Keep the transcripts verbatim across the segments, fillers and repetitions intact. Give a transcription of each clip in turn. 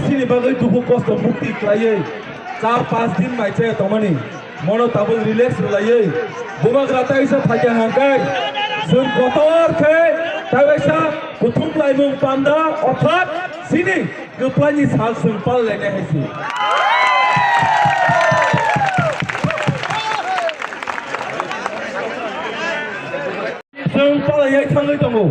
Chini bagwi dukhu kosto mukti khlaiwi char panch din mai chaya tongmani, mono tabuk relax rwlaiwi bubagra taisa phaikha hwnkhe chwng kotor khe taisa kuthum laimung panda orthat chini kwplaini sal chwng pal lainai hai se. Chwng pal lainai thangwi tongo.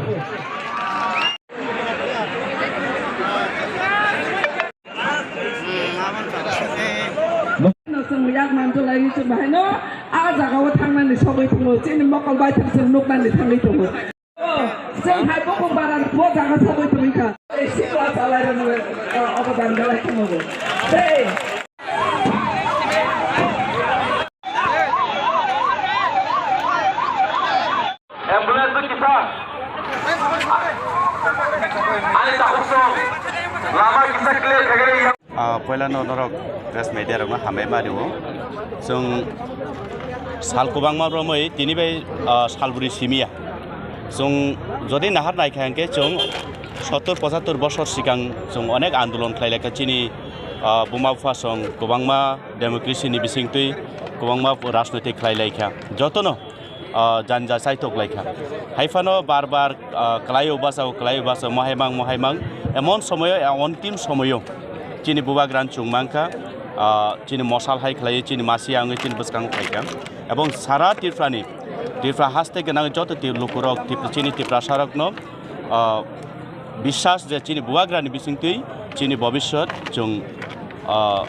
Chwng yak manjolai chwng bahaino a jagao thangnani sogwi tongo, chini mokol baithang chwng nuknani thangwi tongo. Chwng hai bokong bara bo jaga sogwi tongwi kha. Ei sikla chalai rwni obo dan galai tongo. Tei Ambulance kisa. Ani takhuk song. Lama kisa clear khaikhe. Ah, poilano norok press media rokno hambai ma rio. Chwng sal kwbangma romwi tini bai, ah, salbri simiya. Chwng jodi nahar naikha hwnkhe chwng sottor pochattor bosor sikang chwng onek andolon khlai laikha chini, ah, buma bupha song kwbangma democracy ni bisingtwi kwbangma rajnoitik khlai laikha. Jotono ah, janja chaitok lai kha. Hai phano bar bar, ah, kwlaio bachao, kwlaio bachao, mohaimang, mohaimang. Emon somoyo, eh, ontim somoyo chini bubagrani chwng mankha, ah, chini mosal hai khlaiwi, chini masi wngwi chini bwskango phaikha. Ebong sara Tripurani, Tripura haste gwnang joto ti-, lukurok, Tip-, chini Tiprasarokno, ah, biswas je chini bubagrani bisingtwi chini bobiswt chwng, ah,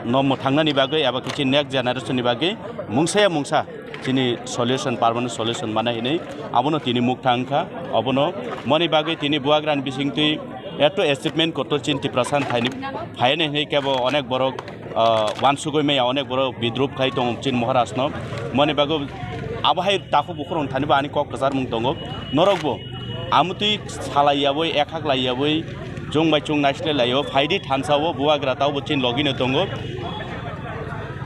no mwthangnani bagwi eba khe chini next generation ni bagwi mungsa ya mungsa chini solution, permanent solution mana hinwi abono tini mukthang wngkha. Obono moni bagwi tini bubagrani bisingtwi eto achievement kotor chini Tiprasa phaini, phaini hinwi kebo onek borok, ah, wansugwi maya, onek borok bidrup khai tongo chini Maharajno. Moni bagwi abo hai takhuk bukhurok thani bo ani kok kwcharmung tongo. Norokbo amutwi salai yabwi, ekhak lai yabwi, chwng bai chwng naislai laio, phaidi thansa o bubagra taubo chini logino tongo.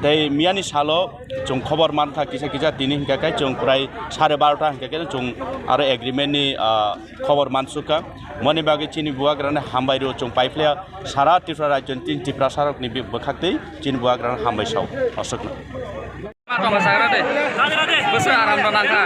Tei miyani salo chwng khobor mankha kisa kisa tini hinkha khe chwng prai sare barota hinkha khe chwng aro agreement ni, ah, khobor mansukha. Moni bagwi chini bubagrani hambai rw chwng paiphlaiya sara Tripura rajyoni tin Tiprasarokni bi-, bwkhaktwi chini bubagrano hambai sao. Aswkno. Ma tongma sagra de. Bwswk aram rw nangkha.